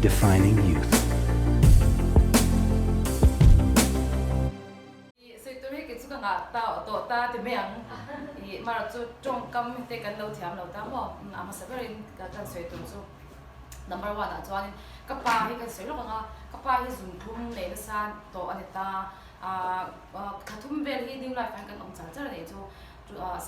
Redefining Youth. I sawi tur hi kei chu ka ngah ta tawh ta ti mai ang. I marawh chu tawngkam te kan lo thiam lo ta maw? A hmasa berin ka kan sawi tur chu number one ah chuanin ka pa hi kan sawi lawk ang a, ka pa hi zunthum nei nasa tawh a ni ta. Thla thum vel hi New Life ah hian kan awm char char a nih chu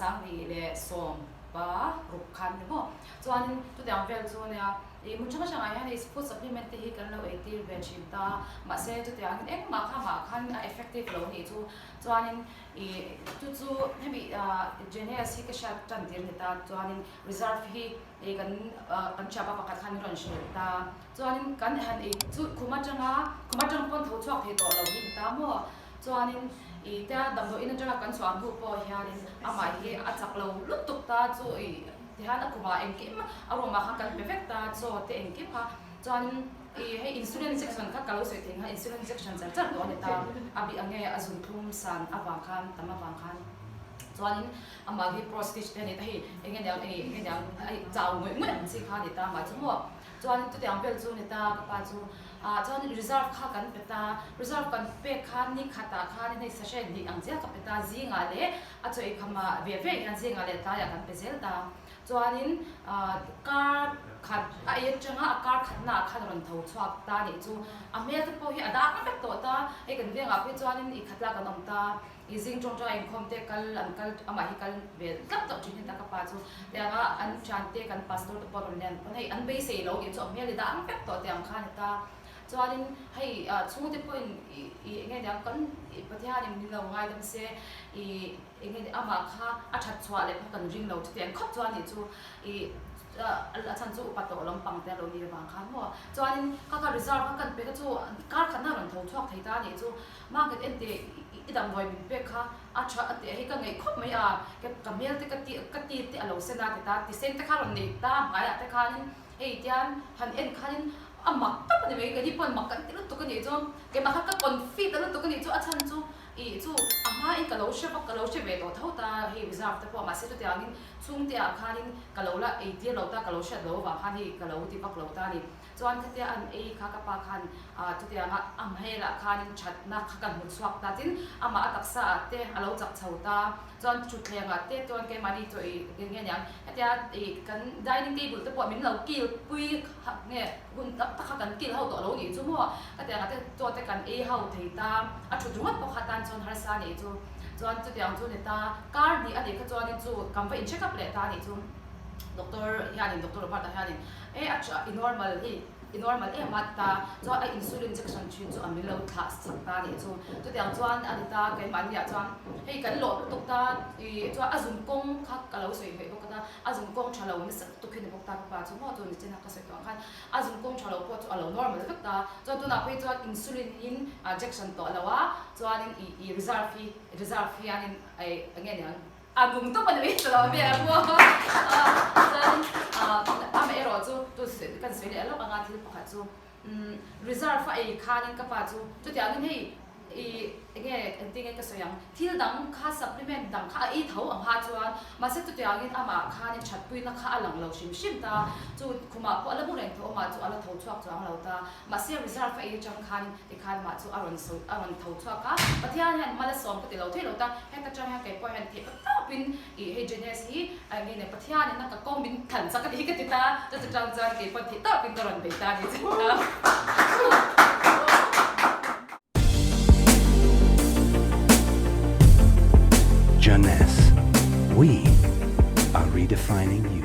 Sangni leh Sawm pa ruk khan ni maw? Chuanin chutiang vel chu ania ih hmun hrang hrangah hian hei food supplement te hi kan lo eitir ve thin ta mahse chutiangin engmah kha mah khan a effective lo nih chu chuanin ih chu chu hemi ah Jeunesse hi ka hriat tan tir ni ta chuanin reserve hi ih kan ah kan thiapa pakhat khan min rawn hrilh ta chuanin kan han ei chu khum atanga khum atang pawn tho chhuak thei tawh lo hi ni ta maw chuanin ih tia damdawiin atanga kan chhuah hnu pawh hianin amah hi a chak lo lutuk ta chu ih. Tihian a kumah engkim a room ah khan kan pe vek ta, chaw te engkim kha. Chuanin ih hei insulin injection kha ka lo sawi thei kha insulin injection char char tawh a ni ta. A bih ang nge a zunthlum san avang khan tam avang khan. Chuanin amah hi cross stitch te a ni ta hei eng nge niang ih eng nge niang hei chau ngawih ngawih ang chi kha a ni ta amah chu maw. Chuanin chutiang vel chu a ni ta ka pa chu. Ah chuanin reserve kha kan pe ta, reserve kan pek khan ni khatah khanin hei sachet hnih ang chiah ka pe ta zingah leh A chaw eikham ah ve ve hian zingah leh tlaiah kan pe zel ta. Chuanin kar khat a ei atanga a kar khatna ah khan a rawn tho chhuak ta nih chu. A hmel te pawh hi a dang vek tawh ta. Hei kan vengah phei chuanin i khatla kan awm ta. I zing tawngtai inkhawm te kal an kal amah hi kal ve tlat tawh thin hi ta ka pa chu. Tianga an thiante kan pastor te pawh rawn lian pawn hei an beisei lo nih chu a hmel hi dang vek tawh tiang khan a ni ta. Chuanin hei chhungte pawhin i eng nge niang kan Pathianin min lo ngaidam se i eng nge amah kha a that chhuah leh kha kan ring lo chutiang khawp chuan nih chu i a chhan chu upa tawh lampang te a lo ni avang khan maw. Chuanin kha kha reserve kha kan pe kha chu kar khatna a rawn tho chhuak thei ta nih chu market en teh i damdawi min pek kha a tha a tih hei ka ngaih khawp mai a ka hmel te ka ti ka ti te a lo sen a ti ta ti sen te kha a rawn nei ta hmaiah te khanin Hei tian han en khanin a mak tak a ni mai, keini pawn mak kan ti lutuk a nih chu, keimah kha ka confit a lutuk a nih chu, a chhan chu ih chu a hmain ka lo hre vak, ka lo hre ve tawh tho ta hei reserve te pawh mahse chutiangin chhungte ah khanin ka lo la ei tir lo ta, ka lo hriat lo avang khan hei ka lo ti vak lo ta a ni. Chuan khatia an ei kha ka pa khan ah chutianga a hmelah khanin thatna kha kan hmu chhuak ta tin amah a taksa ah te a lo chak chho ta. Chuan thutthleng ah te chuan keimahni chaw ei eng nge niang hetia ih kan dining table te pawh min lo kil pui nge hun tak tak kha kan kil ho tawh lo nih chu maw khatiang ah te chaw te kan ei ho thei ta a thut ringawt pawh kha tan chuan harsa nih chu chuan chutiang chu ni ta kar hnih a nih kha chuanin chu kan va in check up leh ta nih chu doctor hianin doctor Robert a hianin e a tha i normal hei I normal em a ta chuan a insulin injection thin chu a min lo thlah sak ta nih chu. Chutiang chuan a ni ta keimahni ah chuan hei kan lawh lutuk ta ih chuan a zun kawng kha ka lo sawi hmeh bawk a ta a zun kawng tha lo nasa lutuk hi ni bawk ta ka pa chu maw chu nichin a ka sawi tawh ang khan a zun kawng tha lo pawh chu a lo normal vek ta chuan tunah phei chuan insulin in jection tawh lo a chuanin ih ih reserve hi reserve hianin eng nge niang A nung tawp a ni mai lo vel a maw? Chuan amaherawh chu tu kan sawi leh lawk anga thil pakhat chu reserve a ei khanin ka pa chu chutiangin hei ih enge engtin nge ka sawi ang thil dang kha supplement dang kha a ei tho ang ha chuan mahse chutiangin amah khanin thatpuina kha a lang lo hrim hrim ta chu khumah pawh a la mu reng tho amah chu a la tho chhuak chuang lo ta mahse reserve a ei atang khanin Tikhan mah chu a rawn sawi a rawn tho chhuak a, Pathian hian hma la sawm ka ti lo thei lo ta, heta tang hian kei pawh hian theih tak tawpin ih hei Jenes hi a eng nge nia Pathianin a ka ko min than chak a ni hi ka ti ta, chuti tang chuan kei pawh theih tawpin ka rawn bei ta a ni che ta. Jeunesse, we are redefining youth.